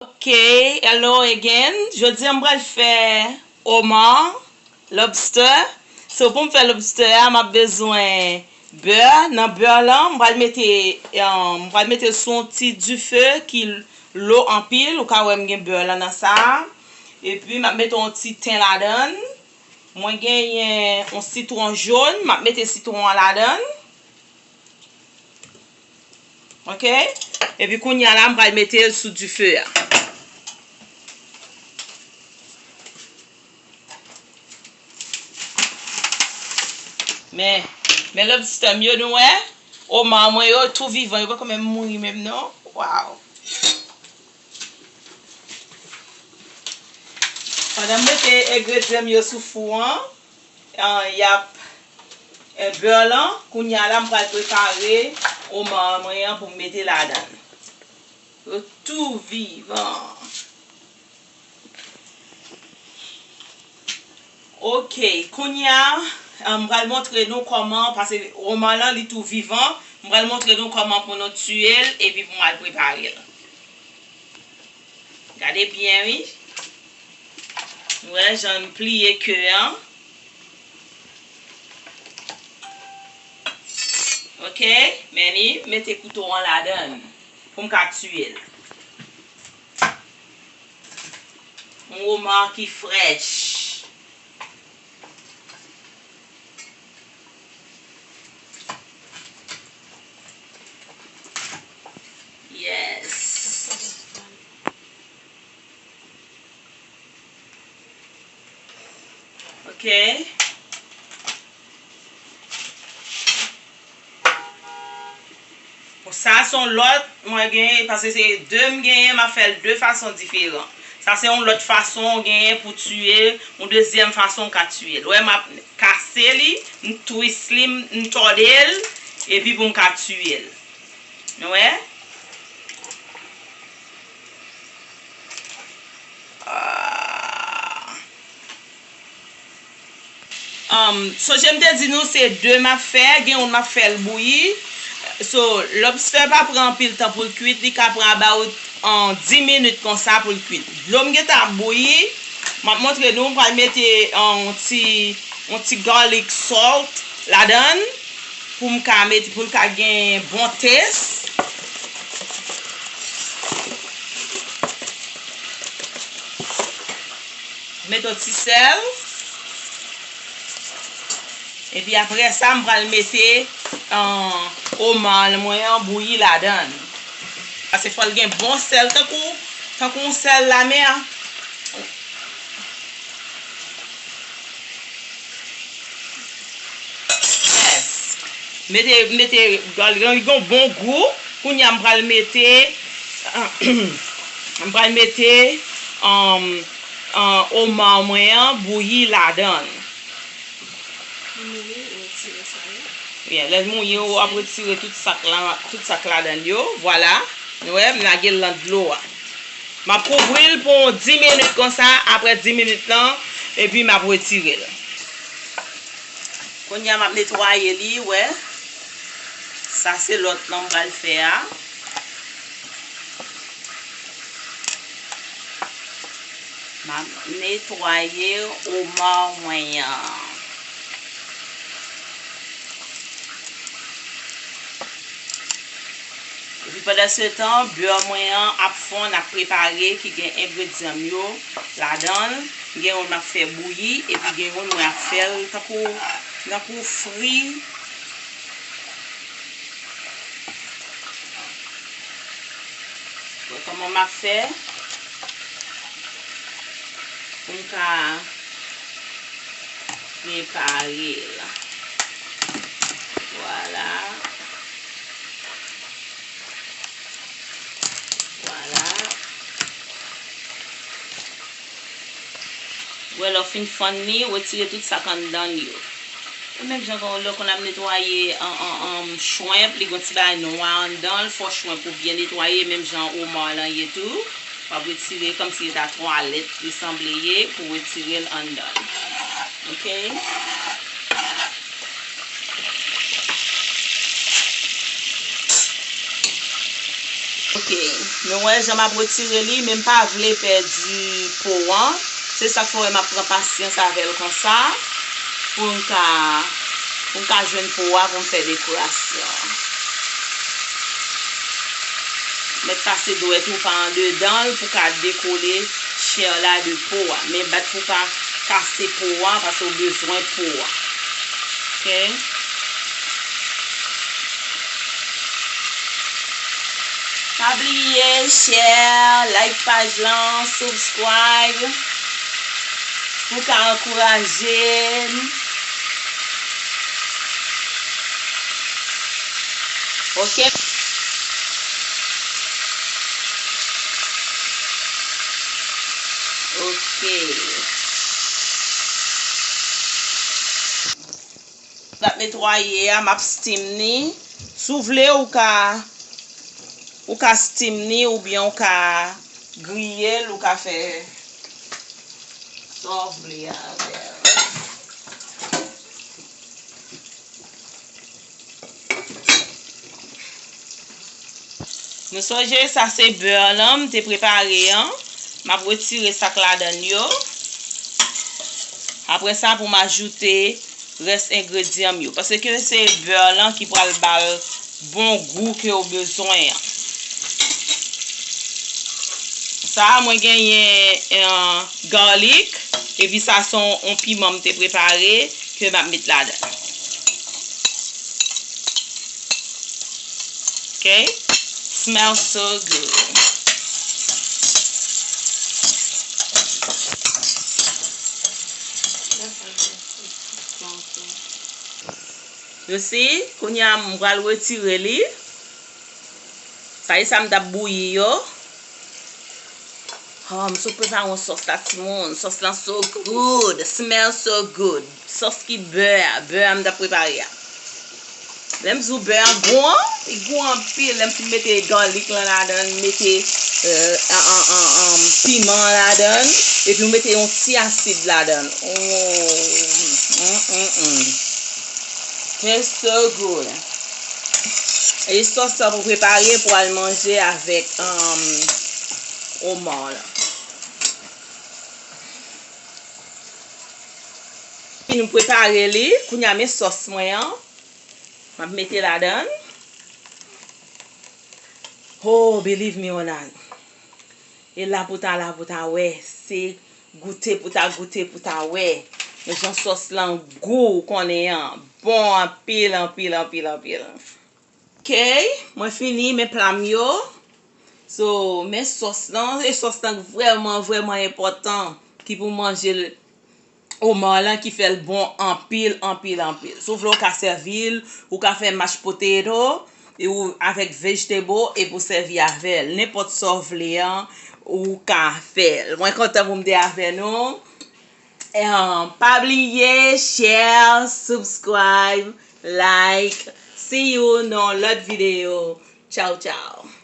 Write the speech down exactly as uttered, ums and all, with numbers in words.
Ok, hello again. Jodi a m pral fè omar, lobster. So pou m fè lobster a, m ap bezwen bè. Nan bè lan, m pral mete, um, m pral mete l sou yon ti dife ki lo anpil. Ou ka wè m gen bè lan nan sa. Epi m ap mete yon ti ten ladan l. Mwen genyen yon sitwon jòn, m ap mete sitwon an ladan l. Ok? Epi kounye a la, m pral mete l sou dife a. Men, men lobster m yo nou wè, omar mwen yo tou vivan, yo poko menm mouri menm non. Wow. Pandan m mete engredyan m yo sou fou an, an, y ap, eh, bè lan, kounye a la, m pral prepare omar mwen an pou m mete ladan l. Yo tou vivan. Ok, kounye a, an, m pral montre nou kòman, paske omar lan, li tou vivan, m pral montre nou kòman pou nou tiye l, epi pou m al prepare l. Gade byen, wi. Wè, jan m pliye ke an. Ok, men li, mete kouto an ladan l pou m ka tiye l. Yon omar ki frèch. Yes. Ok. Bon, sa se yon lòt mwen genyen, paske se de m genyen, m ap fè l de fason diferan. Sa se yon lòt fason w genyen pou tiye, yon dezyèm fason w ka tiye l. Wè, m ap kase li, m twist li, m, m tòde l, epi pou m ka tiye l. Nou wè? Ah. Um, sonje m te di nou se de m ap fè, gen youn m ap fè l bouyi. So, lobster pa pran anpil tan pou l kwit, li ka pran about, um, dis minit konsa pou l kwit. Dlo m gentan ap bouyi, m ap montre nou, m pral mete, um, yon ti, yon ti garlic salt ladan l pou m ka mete, pou l ka gen bon test. Mete yon ti sèl. Epi apre sa, m pral mete, an, omar mwen an bouyi ladan l. Paske fò l gen bon sèl, tankou, tankou yon sèl lamè. Yes. Mete, mete, li gen yon bon gou. Kounye a m pral mete, m pral mete, um, um, omar mwen an bouyi ladan l. Li mouye, ou retire sa yo. Yeah, lè l mouye, w ap retire tout sak la, tout sak ladan l yo. Vwala. Nou wè, m lage l nan dlo a. M ap kouvri l pou dis minit konsa, apre dis minit lan, epi m ap retire l. Kounye a m ap netwaye li, wè. Sa se lòt lan m pral fè a. M ap netwaye omar mwen an. Epi pandansetan, bè mwen an ap fonn, ap prepare, ki gen engredyan m yo ladan l. Gen youn m ap fè bouyi, epi gen youn mwen ap fè l tankou, tankou fri. Bon, kòman m ap fè pou m ka prepare l? Vwala. Vwala. Wè, lè w fin fann li, retire tout sa k anndan l yo. E menm jan lè w konn ap netwaye an, an, an, shrimp, li gon ti bagay nwa anndan l, fò shrimp ou byen netwaye, menm jan omar lan ye tou. W ap retire kòmsi se ta twalèt li sanble ye pou retire l anndan l. Ok? Ok. Nou wè jan m ap retire li, men m pa vle pèdi po an. Se sa k fè w wè m ap pran pasyans avè l konsa, pou m ka, pou m ka jwenn po a pou m fè dekorasyon. Mèt pase dwèt ou pa andedan l pou ka dekole chè la de po a. Men bat pou pa kase po a, paske w bezwen po a. Ok? Pa bliye, share, like paj lan, subscribe, pou ka ankouraje m. Ok? Ok. M ap netwaye a, m ap steam ni. Si w vle, ou ka, ou ka steam ni oubyen ou ka griye l, ou ka fè sa w vle avè l. Nou sonje sa se bè lan m te prepare an. M ap retire sa k ladan l yo. Apre sa, pou m ajoute rès engredyan m yo. Paske se bè lan ki pral ba l bon gou ke w bezwen an. Sa a, mwen genyen, eh, garlic, epi sa se yon, yon piman m te prepare ke m ap met ladan. Ok? Smells so good. You see? Kounye a, m pral retire li. Sa e sa m t ap bouyi yo. Oh, m sot prepare yon sòs la, timoun. Sòs lan so good. Smell so good. Sòs ki bè a. Bè a m t ap prepare a. Lè m di w bè a gou an, li gou anpil. Lè m fin mete galik lan ladan l, m mete, eh, an, an, an, an, piman an ladan l, epi m mete yon ti asid ladan l. Oh, mm, mm, mm. Tastes so good. E sòs sa pou prepare pou al manje avèk, um, omar la. Fin prepare li, kounye a men sòs mwen an. M ap mete ladan l. Oh, believe me or not. E la pou ta, la pou ta wè. Se goute pou ta goute pou ta wè. Men jan sòs lan gou ou konnen an. Bon anpil, anpil, anpil, anpil. Ok, mwen fini men pla m yo. So, men sòs lan, e sòs lan vrèman, vrèman enpòtan ki pou manje l, omar lan ki fè l bon anpil, anpil, anpil. Si w vle, w ka sèvi l, ou ka fè mashed potato, e ou, avèk vegetable, epi w sèvi avè l. Nenpòt sa w vle an, ou ka fè l. Mwen kontan pou m te avè nou. Um, pa bliye, share, subscribe, like. See you nan lòt videyo. Tchao, tchao.